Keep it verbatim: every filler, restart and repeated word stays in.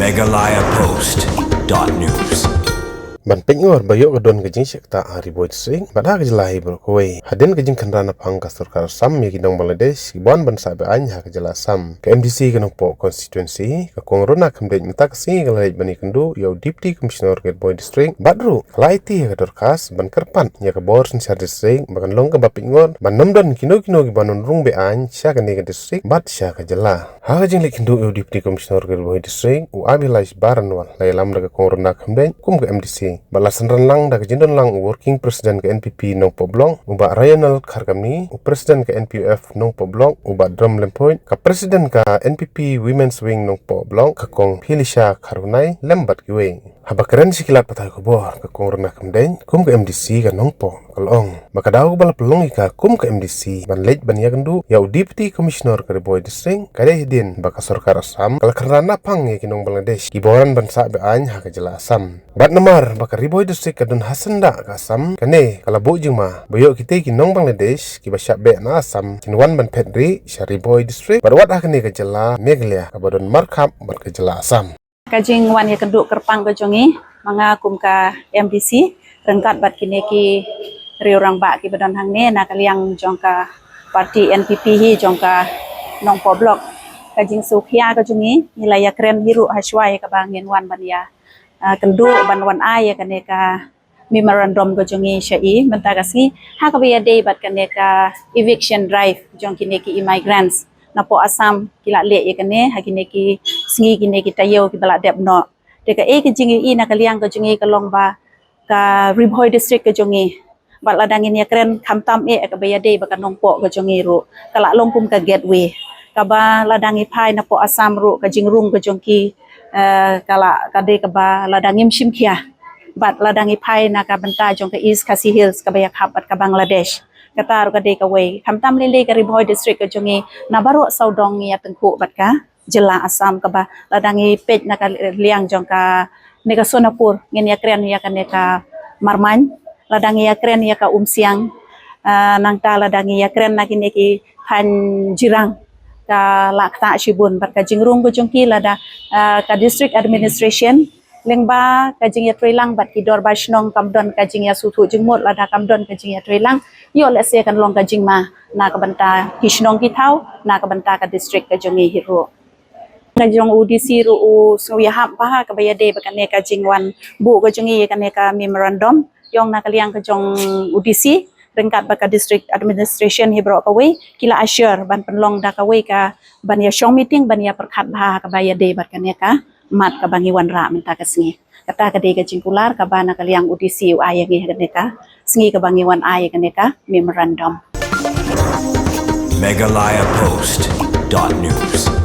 Meghalaya Post dot news. Ban pynngor ba ïoh ka don ka jingshakta ha Ri Bhoi District bad ha ka jylla hi baroh kawei hadien ka jingkhynra na phang ka sorkar Assam ïa ki nong Bangladesh kiba wan ban sah be-aiñ ha ka jylla Assam. Ka M D C ka Nongpoh constituency, ka Kong Rona Khymdeit mynta ka sngi ka la leit ban ïakynduh ïa u Deputy Commissioner ka Ri Bhoi District bad ruh ka la aiti ïa ka dorkhas ban kyrpad ïa ka bor synshar district ba kan long kaba pynngor ban nym don kino kino kiba nym rung be-aiñ sha kane ka district bad sha ka jylla. Ha ka jingleit kynduh ïa u Deputy Commissioner ka Ri Bhoi District, u Abhilash Baranwal, la ïalam da ka Kong Rona Khymdeit kum ka M D C bad la synran lang da ka jingdon lang u Working President ka N P P Nongpoh Block, u Bah Rayonal Kharkamni, u President ka N P F Nongpoh Block, u Bah Drom Lymphoit, ka President ka N P P Women's Wing Nongpoh Block, ka Kong Phylisha Kharunai, lem bad kiwei. Haba kren sha ki lad pathai khubor, ka Kong Rona Khymdeit kum ka M D C ka Nongpoh ka la ong ba ka daw kaba la pynlong ïa ka kum ka M D C ban leit ban ïakynduh ïa u Deputy Commissioner ka Ri Bhoi District ka dei hadien ba ka sorkar Assam ka la kynra na phang ïa ki nong Bangladesh kiba wan ban sah be-aiñ ha ka jylla Assam. Bad namar ba ka Ri Bhoi District ka don ha syndah ka Assam, kane ka la buh jingma ba ïoh kitei ki nong Bangladesh kiba shah beh na Assam kin wan ban phet rieh sha Ri Bhoi District bad wat ha kane ka jylla Meghalaya kaba don markhap bad ka jylla Assam. Ka jingwan ïakynduh kyrpang ka jong ngi, ma nga kum ka M D C, ryngkat bad kine ki riew rangbah kiba don hangne na ka liang jong ka party N P P hi jong ka Nongpoh Block. Ka jingsngewkhia ka jong ngi, ngi la ïakren hi ruh ha shuwa ïa kaba ngin wan ban ïa, ah, kynduh ban wan ai ïa kane ka memorandum ka jong ngi sha i mynta ka sngi ha kaba ïadei bad kane ka eviction drive jong kine ki immigrants napoh Assam ki la leh ïa kane ha kine ki sngi kine ki taïew kiba la dep noh. Te kaei ka jingïohi na ka liang ka jong ngi ka long ba ka Ri Bhoi District ka jong ngi, bad lada ngin ïakren khamtam eh kaba ïadei bad ka Nongpoh ka jong ngi ruh, ka la long kum ka gateway kaba lada ngi phai napoh Assam ruh ka jingrung ka jong ki, eh, ka la ka dei kaba lada ngim shim khia. Bad lada ngi phai na ka bynta jong ka East Khasi Hills kaba ïakhap bad ka Bangladesh, kata ruh ka dei kawei. Khamtam lei lei ka Ri Bhoi District ka jong ngi na baroh sawdong ngi ïatyngkhuh bad ka jylla Assam kaba lada ngi peit na ka liang jong kane ka Sonapur ngin ïakren ïa kane ka Marmain, lada ngi ïakren ïa ka Umsiang, ah, nangta lada ngi ïakren na kine ki thaiñ Jirang ka la ktah shibun bad ka jingrung ka jong ki lada, ah, ka district administration lyngba ka jingïatreilang bad ki dorbar shnong kam don ka jingïasngewthuh jingmut lada kam don ka jingïatreilang, ïoh lehse kan long ka jingma na ka bynta ki shnong ki thaw, na ka bynta ka district ka jong ngi hi ruh. Ka jong u D C ruh u sngew ïahap bha kaba ïadei bad kane ka jingwan buh ka jong ngi ïa kane ka memorandum. Ïong na ka liang ka jong u D C ryngkat bad ka district administration hi baroh kawei ki la assure ban pynlong da kawei ka ban ïashong meeting ban ïapyrkhat bha kaba ïadei bad kane ka mat kaba ngi wanrah mynta ka sngi. Kata ka dei ka jingkular kaba na ka liang u D C u ai ïa ngi ha kane ka sngi kaba ngi wan ai ïa kane ka memorandum. Meghalaya Post dot news.